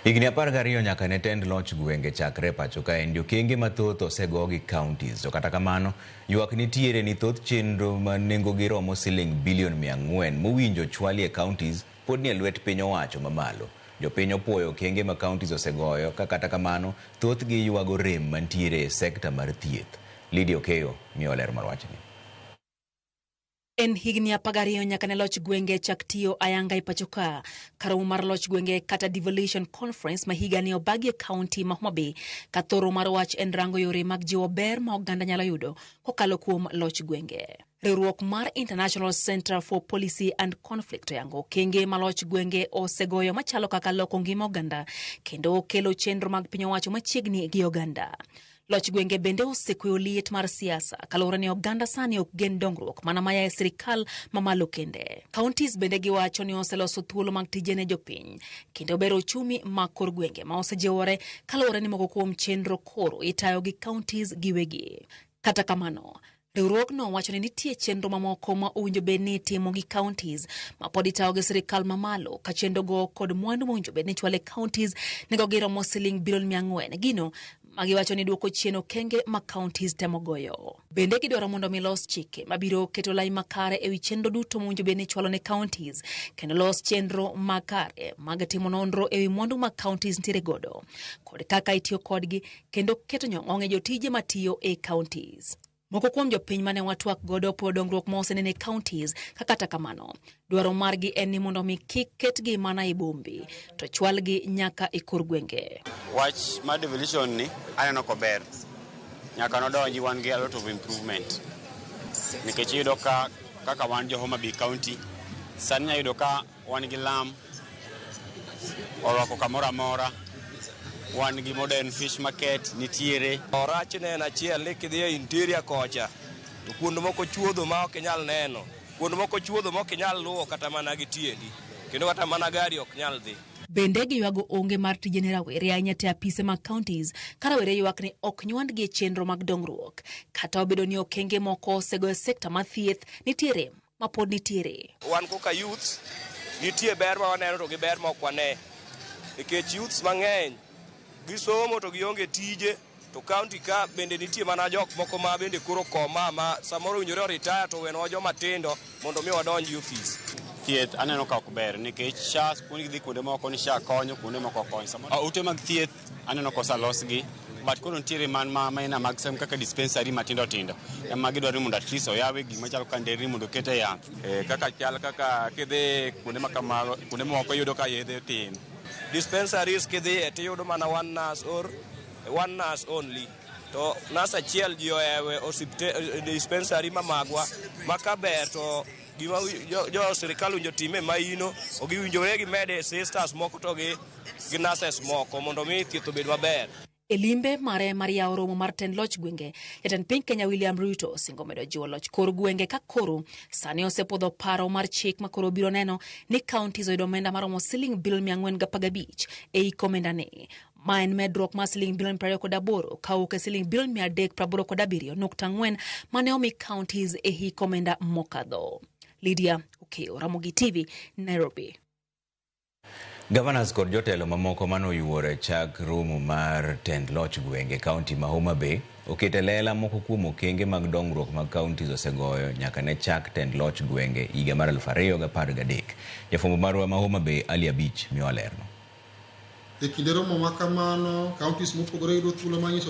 Higni 12 nyaka ne tend loch gwenge chakre pacho kaendi okenge mathoth osego gi counties. To kata kamano, ywak nitiere ni thoth chenro ma nengogi romo siling bilion 400 mowinjo chwali e counties pod nie lwet piny owacho mamalo. Jopiny opuoyo okenge ma counties osegoyo ka kata kamano thothgi ywago rem mantiere e sekta mar thieth. Lydia Okeyo miyo ler mar wachni. En higni 12 nyaka ne loch gwenge chak tiyo ayanga e pacho ka. Karomo mar loch gwenge kata Devolution Conference ma higa ni obagi e kaunti ma Homa Bay, ka thoro mar wach en rango yore mag jiwo ber ma oganda nyalo yudo kokalo kuom loch gwenge. Riwruok mar International Center for Policy and Conflict oyango okenge ma loch gwenge osegoyo machalo kaka loko ngima oganda kendo kelo chenro mag piny owacho machiegni gi oganda. Loch gwenge bende osekweyo liet mar siasa kaluwore ni oganda sani ok gen dongruok mana maya e sirikal mamalo kende. Counties bende giwacho ni oseloso thuolo mag tije ne jopiny kendo bero uchumi ma kor gwenge ma osejiwore kaluwore ni moko kuom chenro koro itayo gi counties giwegi. Kata kamano, riwruogno wacho ni nitie chenro mamoko ma owinjo bed ni itimo gi counties ma pod itayo gi sirikal mamalo ka chenrogo kod mwandu mowinjo bed ni ichwalo e counties nengogi romo siling bilion 400. Gino magiwacho ni duoko chien okenge ma counties temo goyo. Bende gidwaro mondo mi los chike mabiro keto lai makare ewi chenro duto mowinjo bed ni ichwalo ne counties kendo los chenro makare mag timo nonro ewi mwandu ma counties nitiere godo kod kaka itiyo kodgi kendo keto nyong'ong' e jotije matiyo e counties. Moko kuom jopiny mane watwak godo opuoyo dongruok ma osenene e counties ka kata kamano dwaro margi en ni mondo mi kik ketgi mana e bombe to chwalgi nyaka e kor gwenge. Wach mar devolution ni aneno kober, nyaka nodonji wan gi a lot of improvement nikech iyudo ka kaka wan jo Homa Bay County sani inya yudo ka wan gi lam orwako kamoro amora, wan gi modern fish market nitiere. Rachne en achiel ni kidhi e interior kocha to kuond moko chuodho ma ok inyal neno, kuond moko chuodho ma ok inyal luwo kata mana gi tiendi, kendo kata mana gari ok nyal dhi. Bende giywago onge mar tije ne rawere ahinya te apise mag counties ka rawere ywak ni ok nywandgi e chenro mag dongruok. Kata obedo ni okenge moko osego e sekta mar thieth, nitie rem ma pod nitiere. Wan kaka youths, nitie ber ma waneno to gi ber ma ok wane. Nikech youths mang'eny gisomo to gionge tije, to county ka bende nitie mana jok moko ma bende koro koma ma samoro owinjore oritaya to owenwa joma tindo mondo mi wadonj e ofis. Thieth aneno ka ok ber nikech SHA kuonde gidhi kuonde moko ni SHA konyo kuonde moko ok kony. Samoro ute mag thieth aneno ka oselosgi but koro nitiere man ma maina mag sem kaka dispensary matindo tindo ema gidwaro ni mondo at least oyawe gik machalo kaka nderni mondo okete yath. Kaka chal kaka kidhi kuonde ma kamago kuonde moko iyudo ka yedhe tin. Dispensaries kidhiye tiyudo mana one nurse or one nurse only. To nurse achiel ji ohewe dispensary ma magwa ma ka ber to gima jo sirikal owinjo time maino giwinjore gimede sisters moko to gi nurses moko mondo mi thieth obed maber. E limbe mare mar yawo romo mar tend loch gwenge, jatend piny Kenya William Ruto osingo medo jiwo loch kor gwenge ka koro sani osepodho paro mar chik ma koro biro neno ni counties oyudo omenda maromo siling bilion 415 e hik omenda ni. Ma en medruok mar siling bilion 28 kawuok e siling bilion 387.4 mane omi counties e hik omenda mokadho. Lydia Okeyo, Ramogi TV, Nairobi. Governors kod jotelo mamoko manoyuoro e chak romo mar tend loch gwenge kaunti ma Homa Bay oketo e lela moko kuom okenge mag dongruok mag counties osegoyo nyaka ne chak tend loch gwenge higa mar 2013. Jafwambo marwa ma Homa Bay Ali Abich miyo lerno. E kinde romo ma kamano, counties mopogore yudo thuolo mar nyiso